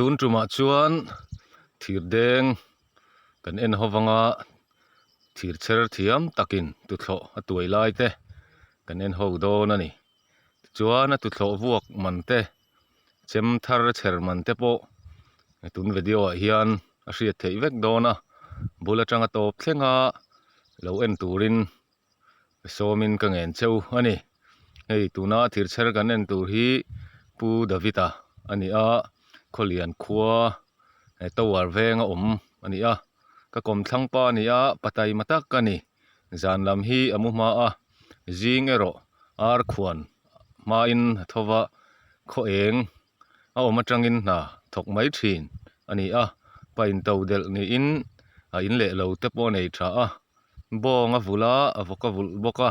Tun tumah chuan thir deng kan en ho vanga thir chher thiam takin tuthlawh a tuai lai te kan en ho dawn a ni. Tichuan a tuthlawh vuak man te chem thar chher man te pawh tun video ah hian a hriat theih vek dawn a bul atanga tawp thlenga lo en turin sawmin ka ngen cheu a ni. Hei tuna thir chher kan en tur hi Pu David-a a ni a, Khawlian khua Tower venga awm a ni a, ka kawmthlang pa a ni a, pataima tak a ni. Zan lam hi a mu hma a, zing erawh ar khuan hmain a tho va, khaw eng a awm atangin hna thawk mai thin a ni a, pa into delh niin a in leh lo te pawh a nei tha a, bawng a vulh a, a vawk a vulh bawk a,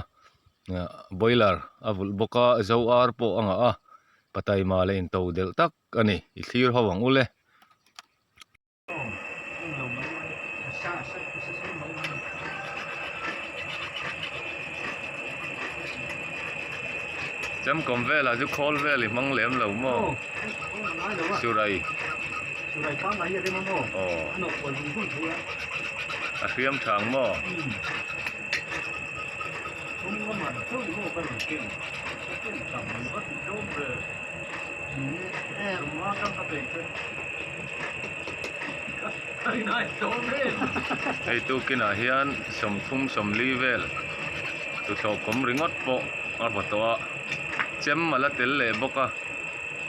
boiler a vulh bawk a, zo ar pawh a ngah a, pa taima leh into delh tak a ni, i thlir ho ang ule. Chemkawm velah chu khawl vel i hmang lem lo maw? Surai. Aw. A hriam tha ang maw? Hei tukinah hian sawmthum sawmli vel tuthlawh kawm ringawt pawh a vaw tawh a chem a la tel leh bawk a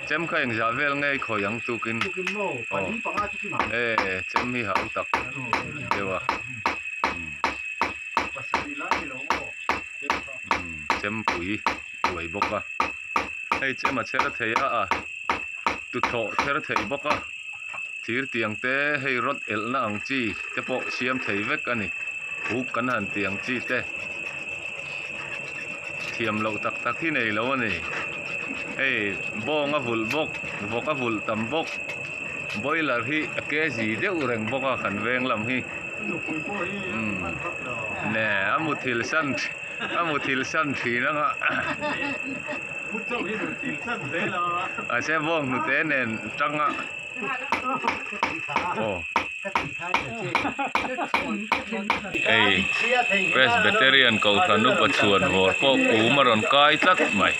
chem kha engzah vel nge i khawih ang tukin aw e chem hi hau tak deuh a chempui tuai bawk a hei chem a chher thei a a tuthlawh chher thei bawk a thir tiang te hei rawt elhna ang chi te pawh siam thei vek a ni huk kan han tih ang chi te thiam loh tak tak hi nei lo a ni hei bawng a vulh bawk vawk a vulh tam bawk boiler hi a kg deuh reng bawk a kan veng lam hi umm ne a muthilh san a muthilh san thin anga mahse bawng hnute nen tang a aw hei Presbyterian kohhran upa chhuan vawr pawh kum a rawn kai tlat mai.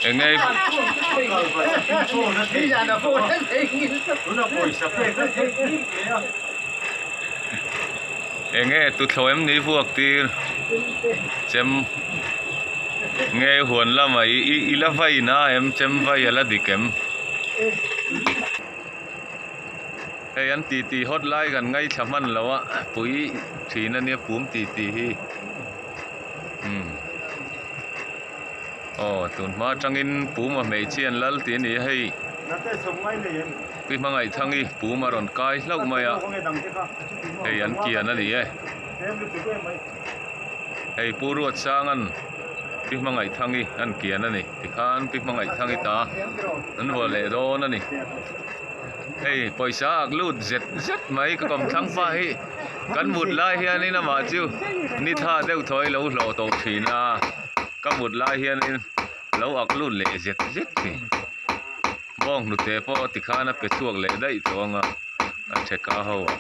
Enge enge tuthlawh em ni vuak tir chem nge huan lamah i i la vai na em chem vai a la dik em. Hei an titi hawt lai kan ngaithla hman lo a pui thin ania pum titi hi umm aw tun hma atangin pum a hmeichhia an lal tih a ni a hei pi hmangaih thangi pum a rawn kai hlauh mai a hei an kian a ni e hei pu Ruatsanga'n pi hmangaih thangi an kian a ni tikhan pi hmangaih thangi ta an vuah leh dawn a ni. Hei pawisa ak lut zet zet mai ka kawmthlang pa hi kan mut lai hianin amah chu ni tha deuh thaw hi lo hlawh tawh thin a ka mut lai hianin lo ak lut leh zet zet thin bawng hnute pawh tikhan a pe chhuak leh daih tawh ang a a theka ho ah.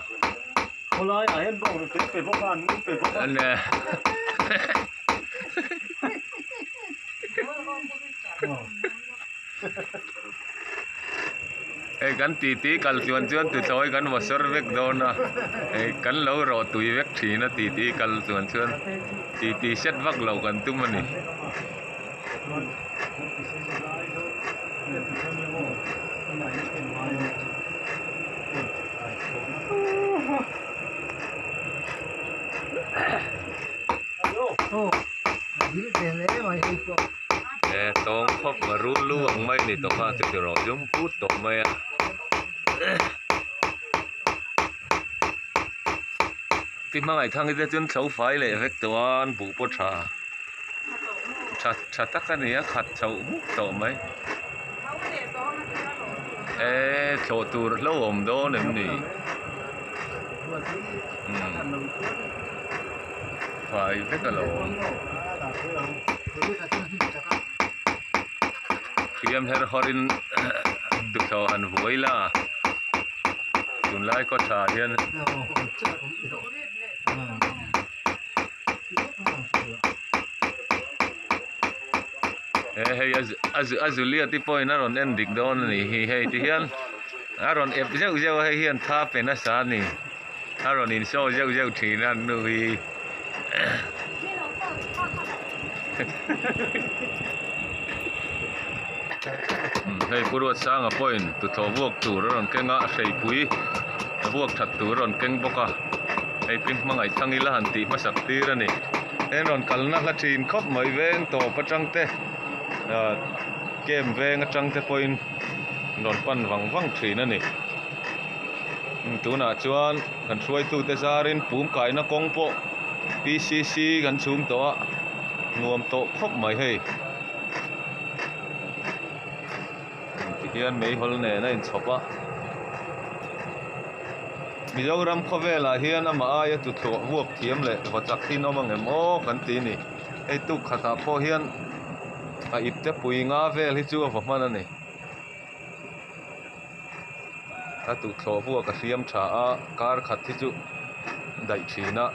Khawlai ah hian bawng hnute pe bawk a an nu pe bawk a. Hei kan titi kal chuan chuan tuthlawi kan vaw sawr vek dawn a hei kan lo rawh tui vek thin a titi kal chuan chuan titi set vak loh kan tum a ni. E tawng khawp a rul lu ang mai ni tawh kha chuti rawh zum put tawh mai a ti hmangaih thang hi te chuan thlo fai leh vek tawh a an buh pawh tha tha tha tak a ni a khat chhoh hmuk tawh mai e thlawh tur hlauhawm dawn em ni umm fai vek alawm. Hriam her hawrin tuthlawh han vuai la tunlai kawtha ah hian. He hei a Juliet-i pawhin a rawn en dik dawn a nih hi hei ti hian a rawn ep zeuh zeuh a hei hian tha pe nasa a ni a rawn in show zeuh zeuh thin a an nu hi. Hei Pu Ruatsanga pawhin tuthlawh vuak tur a rawn keng a hreipui vuak that tur a rawn keng bawk a hei pi hmangaih thang ila han tih hmasak tir a ni heng rawn kalna hla thin khawp mai veng tawp atang te ah camp veng atang te pawhin rawn pan vang vang thin a ni tunah chuan kan hruaitute zarin pum kaina kawng pawh P_C_C kan chhum tawh a nuam tawh khawp mai hei. Tihian meihawl nen a inchhawp a, Mizoram khawvelah hian amah aia tuthlawh vuak thiam leh va chak hi an awm ang em aw kan ti a ni. Hei tuk khatah pawh hian a ipte pui nga vel hi chu a va hman a ni. A tuthlawh vuak a hriam tha a, kar khat hi chu daih thin a.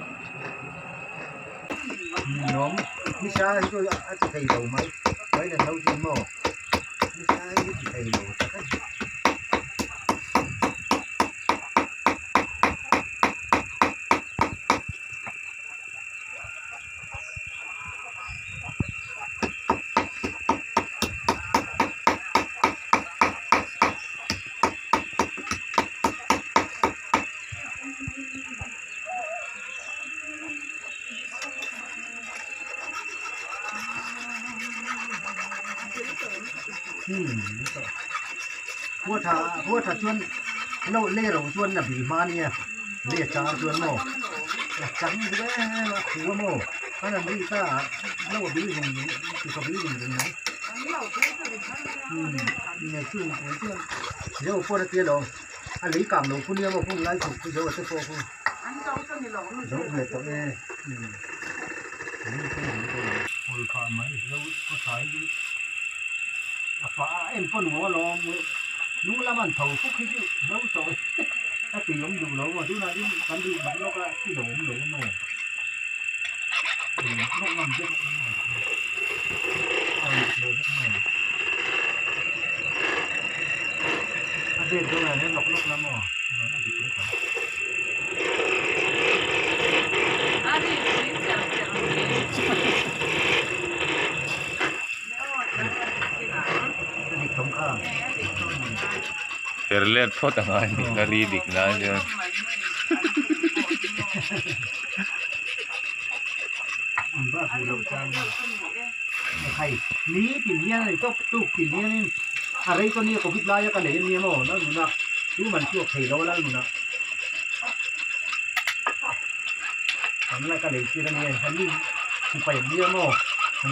Her let phawt a ngai ni ka ri dik nan chuan.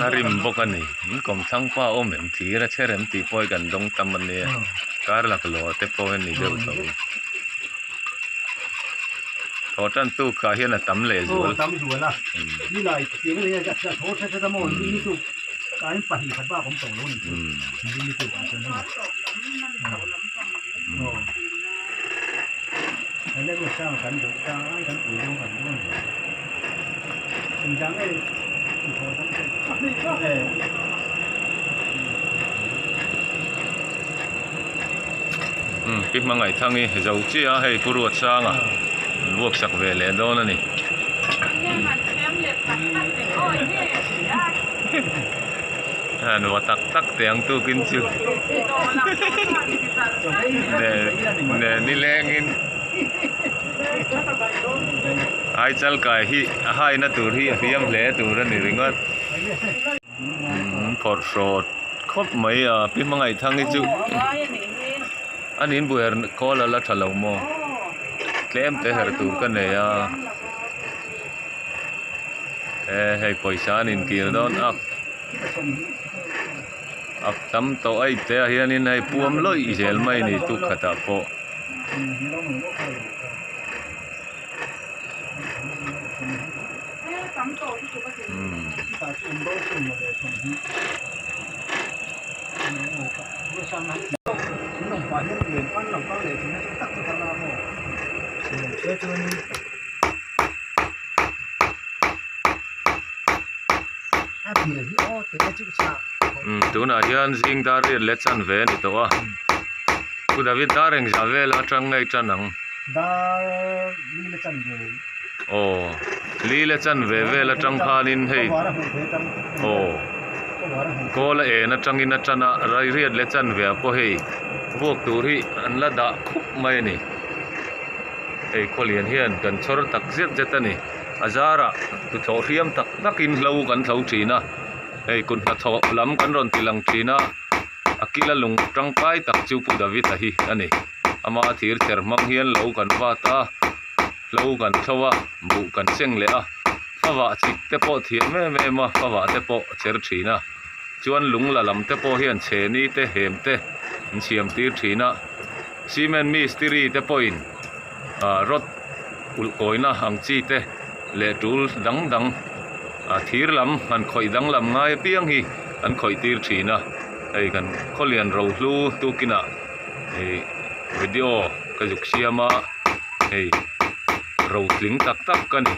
A rim bawk a ni in kawmthlang pa awm em thir a chher em tih pawh hi kan dawng tam a nia kar laklawh te pawh hi a ni deuh tho thaw tan tu kha hian a tam leh zual Umm pi hmangaih thang hi zo chiah a hei Pu Ruatsanga an vuak sak ve leh dawn a ni. An va tak tak teh ang tukin chu ne nilengin ai chal kai hi a haina tur hi a hriam hle tur a ni ringawt. Umm phawrh hrawt khawp mai a pi hmangaih thang hi chu a nin bu her khawl a la tha lo maw tlem te her tur ka nei a e hei pawisa an inkir dawn a a tam tawh a ipte ah hianin hei puam lawih zel mai a ni tuk khatah pawh. Umm tunah hian zing dar riat leh chanve a ni tawh a Pu David dar engzah vel atang nge i tan ang? Aw li le chanve vel atang khanin hei aw kawl a en atangin a tan a riat leh chanve ah pawh hei vuak tur hi an la dah khup mai a ni hei khawlian hian kan chhawr tak zet zet a ni a zarah tuthlawh hriam tak takin hlo kan thlo thin a hei kut hnathawh lam kan rawn ti lang thin a a kila lung tangkai tak chu Pu David a hi a ni ama thir chher hmang hian lo kan vat a. Hlo kan thlo a, buh kan seng leh a, favah chik te pawh thiam em em a, favah te pawh a cher thin a, chuan lung la lam te pawh hian chheni te hem te an siam tir thin a, cement mistiri te pawhin ah rod ulh kawina ang chi te leh tul dang dang ah thir lam han khawih dang lam ngai apiang hi an khawih tir thin a, hei kan khawlian rohlu tukinah ih video ka zuk siam a. Hei rotling tak tak ka ni.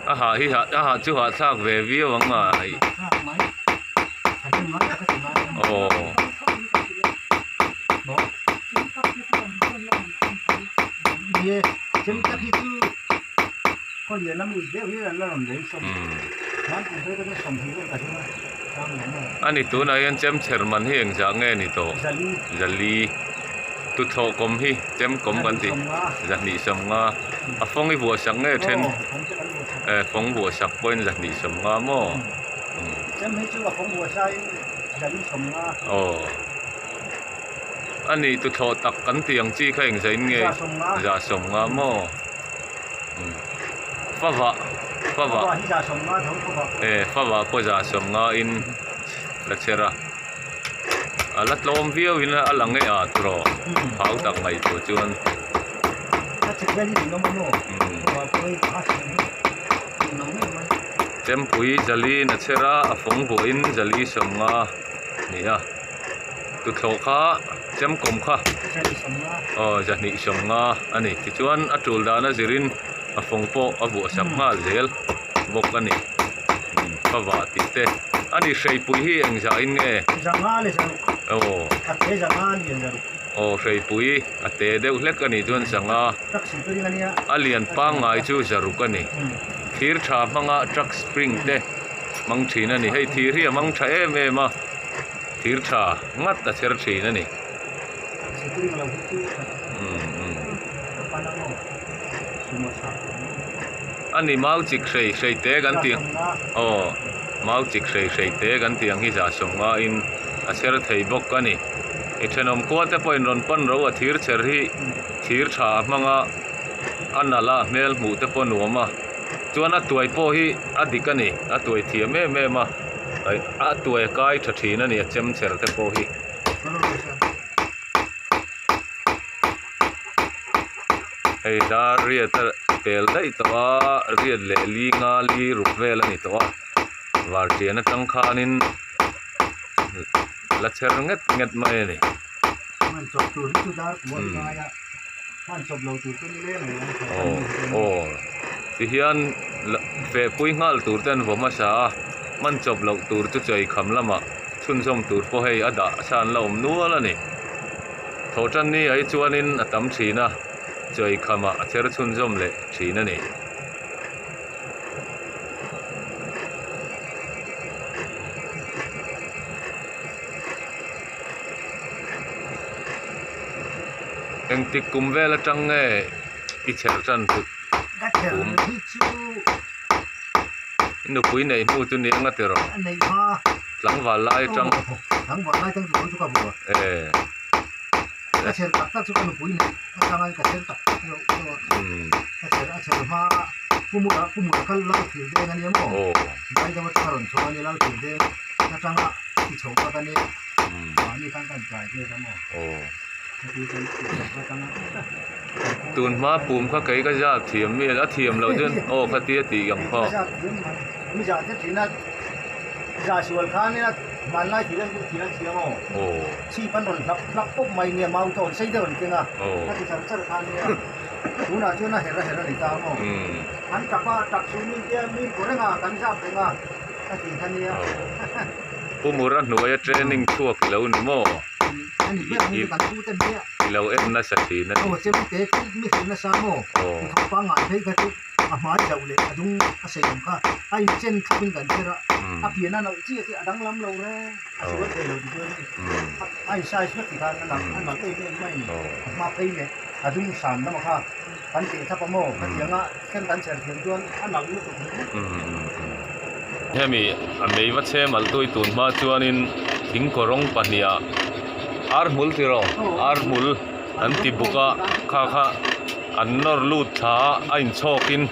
A hah hi a hah chu hahthlak ve viau ang a aw a ni tunah hian chemchher man hi engzah nge ni tawh zali tuthlawh kawm hi chemkawm kan tih zahnih sawmnga. A fawng i vuah sak nge then eh fawng vuah sak pawhin zahnih sawmnga maw aw a nih tuthlawh tak kan tih ang chi kha engzah in nge zah sawmnga maw favah favah eh favah pawh zah sawmnga in la chher a a la tlawm viau in a lang e ah tawh hau tak ngaihtuah chuan. Chempui zali in a chher a, a fawng vuahin zali sawmnga a ni a, tuthlawh kha chemkawm kha aw zahnih sawmnga a ni tichuan a tul dana zirin a fawng pawh a vuah sak nghal zel bawk a ni favah tih te a ni hreipui hi engzah in nge aw. Aw hreipui a te deuh hlek a nih chuan sanga a lian pangngai chu zaruk a ni. Thir tha hmanga truck spring te hmang thin a ni. Hei thir hi a hmang tha em em a, thir tha ngat a chher thin a ni. A ni mau chik hrei hrei te kan tih aw mau chik hrei hrei te kan tih ang hi zah sawm ngaiin a chher thei bawk a ni. I thenawm khua te pawhin rawn pan ro a thir chher hi thir tha a hmang a, a nalh a hmel hmuh te pawh nuam a, chuan a tuai pawh hi a dik a ni, a tuai thiam em em a, a tuai a kai tha thin a ni a chem chher te pawh hi. Hei dar riat a pel daih tawh a, riat leh li nga li ruk vel a ni tawh a, vartian atang khanin la chher nget nget mai a ni. Aw aw tihian fehpui nghal tur te an vaw hmasa a, hman chawp loh tur chu chei kham lamah chhunzawm tur pawh hei a dah sa an la awm nual a ni. Thawhtan ni ah hi chuanin a tam thin a, chei khamah a chher chhunzawm leh thin a ni. Engtik kum vel atang nge i chher tan tut kum? I nupui neih hnu chu nia nga tiraw? Tlangval lai atang. E. Ka chher tak tak chu ka nupui nen atanga ka chher tak tak reuh reuh a. Ka chher a chher hma a Pumura Pumura kha Lal thir deng a nia maw? Baidam atanga rawn chho a nia Lal thir deng atanga ti chho kha ka nia. Mahni khan ka intlai vel a maw? Heti kan ti chho kha atanga Tun hma pum kha kei ka zat thiam mi a thiam loh chuan aw khatia tih ang pawh. Ka zat thiam mai. Mi zah te thin a. Zah sual khan ina hmanlai thil an duh thin an chhia maw? Chhip an rawn hlap hlap pawp mai nia mau tawn sei deuh an keng a, a ti char char khan nia tunah chuan a her a her a ni ta maw? An tap a, tap chu min tia min kaw reng a, kan zap reng a, a ti kha nia. Pu Mura hnuaia training chhuak i lo ni maw? A ni ber ang hi chu kan pu te hmia. I lo en nasa thin a ni. Aw chem te khi mi hrilh nasa maw? I thawk pangngai phei kha chu. A hmai deuh leh a dung a sei ang kha a inchen thlap in kan kher a, a pian a nalh chiah chiah a danglam lo reng a sual thei lo tichuan a in size vek ti khan a nalh a nalh em em mai a ni. A hma phei leh a dung san lamah kha kan teh thlap a maw khatianga thlen kan chher thiam chuan a nalh lutuk ringawt. Hemi a mei va chhem alh tui tun hma chuanin thing kawrawng pahniha ar hmul tiraw ar hmul an ti buk a kha kha. An nawr lut thla a, a inchhawkin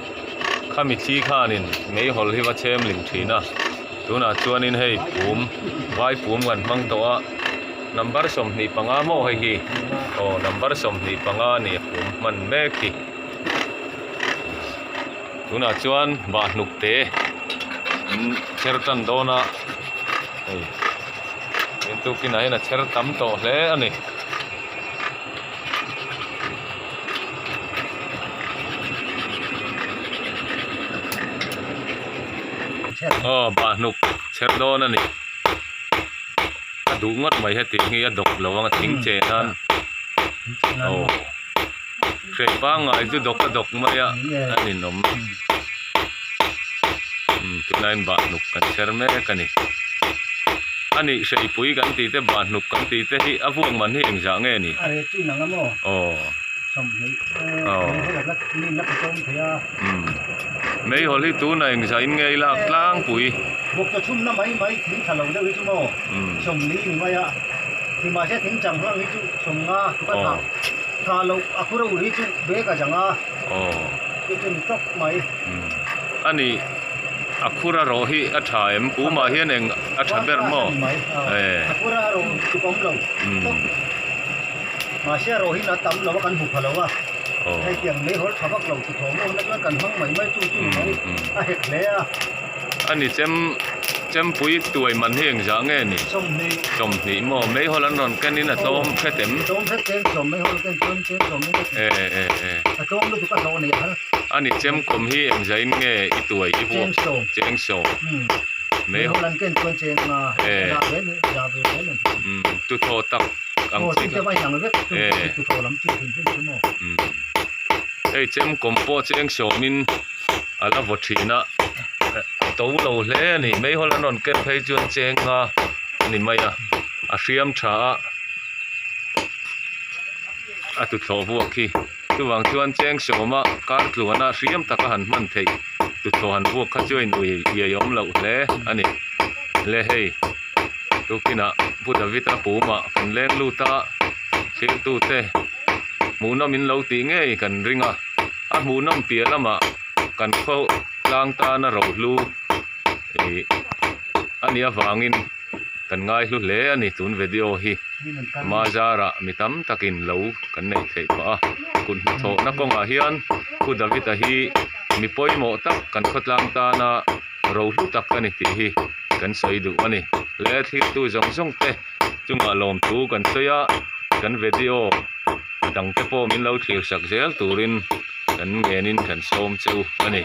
khami thli khanin meihawl hi va chhem ling thin a, tunah chuanin hei pum vai pum kan hmang tawh a, number 25 maw hei hi aw number 25 a ni a pum hman mek hi, tunah chuan bahhnuk te an chher tan dawn a hei tukinah hian a chher tam tawh hle a ni. Aw bahhnuk chher dawn a ni a duh ngawt mai hetiang hi a dawk lo ang a thing che nan aw hreh pangngai chu dawk a dawk mai a a ninawm umm tunlaiin bahhnuk kan chher mek a ni. A nih hreipui kan tih te bahhnuk kan tih te hi a vuak man hi engzah nge ni? A reh chu inang a maw? Aw. Sawmhnih aw. Meihawl a la min la pe tlawm thei a. Umm. Meihawl hi tunah engzah in nge i lak tlangpui? Bawk chaw chhumna mai mai thing tha lo deuh hi chu maw? Umm. Sawmli ni mai a. Ti mahse thing chang hlang hi chu sawmnga ka tha. Tha loh a khur a ur hi chu bag a zang a. Aw. Chu chu ni tawp mai. Umm. A nih. A khur a rawh hi a tha em? Pumah hian eng a tha ber maw? A khur a rawh chuk awm lo tawp. Mahse a rawh hi a tam lo a kan hmu pha lo a. Hei tiang meihawl tha vak lo chu thawm awmna chuan kan hmang mai mai chu chu mai a hek hle a. A ni chem chempui tuai man hi engzah nge ni? 20. 20 maw? Meihawl an rawn ken in a tlawm hret em? Tlawm hret cheng sawm meihawl ken chuan cheng sawm in E e e. A tlawm lutuk a hlawh nei a. A ni chemkawm hi engzain nge i tuai i vuak? Cheng sawm. Cheng sawm. Umm. Mei hawlh an ken chuan cheng nga Eh. za ve ni za ve zel an ti. Umm tu thaw tak ang Aw chi chu te vai ang vek chu Eh. tu thaw lam chi hrim hrim chu maw. Umm. Hei chemkawm pawh cheng sawmin a la vaw thin a, a to lo hle a ni. Mei hawlh an rawn ken phei chuan cheng nga a ni mai a, a hriam tha a, a tuthlawh vuak hi. Chuvang chuan cheng sawma kar tluana hriam taka han hman theih tuthlawh han vuak kha chu a in ui iai awm loh hle a ni. Le hei, tukinah Pu David-a pumah kan leng lut a, thirtute hmuhnawm in lo tih ngei kan ring a, a hmuhnawm piah lamah kan khaw tlang tana rohlu ih a nih avangin kan ngaihlu hle a ni tun video hi. Ama zarah mi tam takin lo kan neih theih phah a, kut hnathawhna kawngah hian Pu David-a hi mi pawimawh tak kan khawtlang tana rohlu tak a ni tih hi kan sawi duh a ni. Le thlirtu zawng zawng te chungah lawmthu kan sawi a, kan video dang te pawh min lo thlir sak zel turin kan ngenin kan sawm che u a ni.